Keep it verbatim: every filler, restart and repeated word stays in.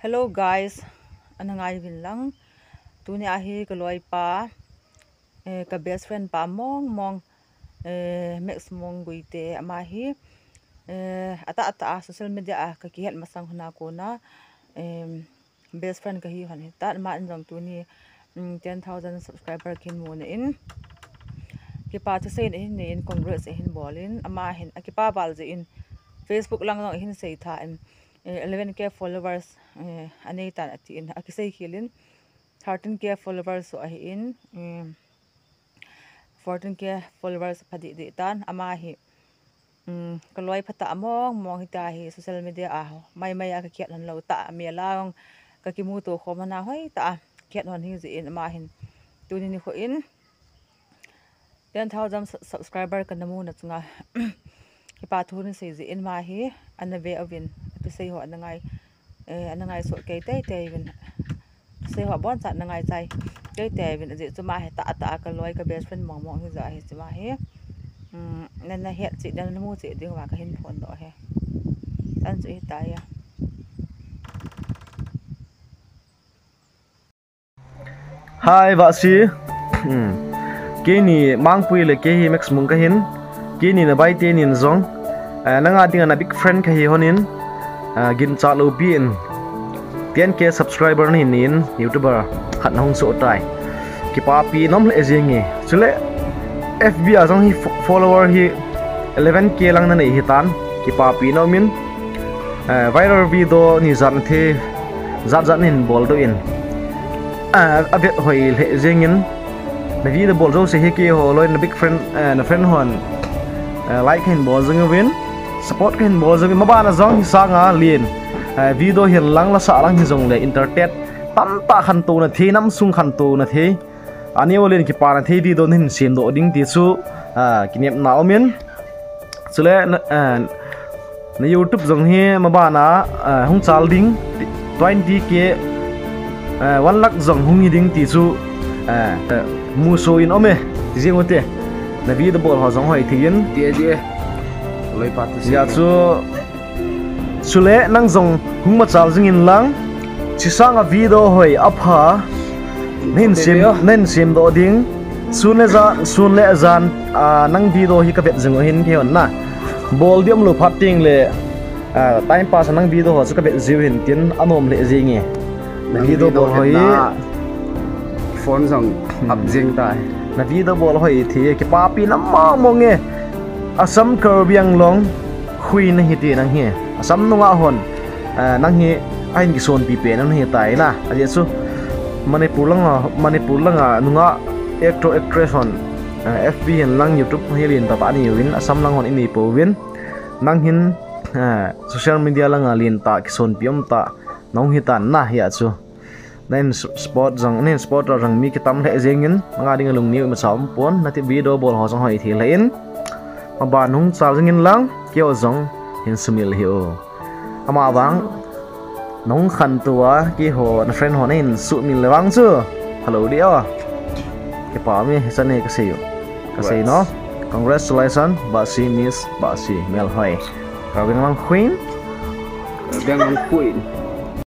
Hello guys, ana ngai uvin lang. Tuni ahi ka loipa, eh, ka best friend pa mong mong, eh, Max Mong Guite ama hi, eh, ata ata a social media a ka kihet masang hon a kona, em, best friend ka hi hon hi ta, ama in jong tuni, mm, ten thousand subscriber kin mu na in. Kipa thusei in ahin nei in, congrats ahin bol in, ama hin, akipa val jeh in Facebook lang jong ahin sei tha in, eh, eleven K followers, eh, anei tan ati in, akisei khel in, thirteen K followers so ahi in, eh, fourteen K followers pha deh deh tan, ama hi, um, ka loi pha ta mong mong hi ta hi social media a, mai mai a ka kihet hon lou ta, mi a la jong ka kimu to khom hon a hoi ta, kihet hon hi jeh in ama hin, tuni nikho in, ten thousand su-, subscriber kana mu na chunga, kipa thu nei sei jeh in ama hi, ana ve uvin, athusei ho ana ngai, eh, ana ngai soh kei tei tei uvin. Thusei ho bon chan ana ngai chai tei tei uvin, ajeh chu ama hi ta ta a ka loi ka best friend mong mong hi jeh ahi chu ama hi. Um, na, na het cheh, na, na mu cheh ding uva ka hin phondoh e. Chan chu hi ta ya. Hi, Vahsi. Hmm. Keini Mangpui le kei hi Max Mung kahin. Keini na bai tenin jong, eh, nanga dinga na big friend kahi honin, eh, ginchat lou pi in. Ten K subscriber nahin nei in, YouTuber khat nahung soh tai. Kipapi nom lheh jeng e. Chule F B a jong hi fo-, follower hi eleven K lang nanei hitan. Kipapi nom in. Eh, viral video ni jat nathei, jat jat nahin bol doh in. Eh, avet hoi lheh jeng in. Na video bol jouse hi keiho loi na big friend, eh, na friend hon, eh, like kahin bol jing uvin, support kahin bol jing uvin, mabana jong hi sanga lin, eh, video hin lang la sa lang hi jongle entertain tamtah khantou nathei, namsung khantou nathei, aneo lin kipana thei video nahin semdoh ding ti chu, ah, kinepna um in. Chule na, eh, na YouTube jong hi mabana, eh, hung chal ding, twenty K, eh, one lakh jong hung hi ding ti chu, eh, eh, muso in um e, ti jeng ute. Na video bol ho jong hoi thei in. Ti e, ti e. Loipa tu si. Ya chu, chule nang jong hung machal jing in lang. Chisanga video hoi apha. Nahin sem, nahin semdoh ding. Sun le jan, sun le jan, ah, nang video hi kavet jing u hin kei hon na. Bol ding umlou phat teng le, ah, time pass a nang video ho chu kavet jiu hin tin anom lheh jeng e. Na video bol hoi. Phone jong up jeng tai. Na video bol hoi thei e, kipapi nom mong mong e. Assam Karbi Anglong. Khui nahi ti nang hi. Assam nunga hon, eh, nang hi ahin kisonpi pen nang hi tai na. Ajeh chu Manipur langa, Manipur langa nunga actor actress hon, eh, F B hin lang YouTube hi lin tah tah anei uvin, Assam lang hon inei pouvin. Nang hin, eh, social media langa lin tah kisonpi um tah nahung hitan na hia chu. Nahin s-, support jong, nahin support jong mi kitam lheh jeng in, nanga dinga lungneo imacha um pon, nati video bol ho jong hoi thei lheh in. Maban hung chal jing in lang, keiho jong hin sumil hih o. Amavang, nahung khantou a, keiho, na friend ho nahin sumil le vang chu. Hello di o. Kipa mi, hichan hi kasei u. Kasei no. Congratulations, Bahsi Miss, Bahsi Melhoi. Karbi Anglong Queen. Karbi Anglong Queen.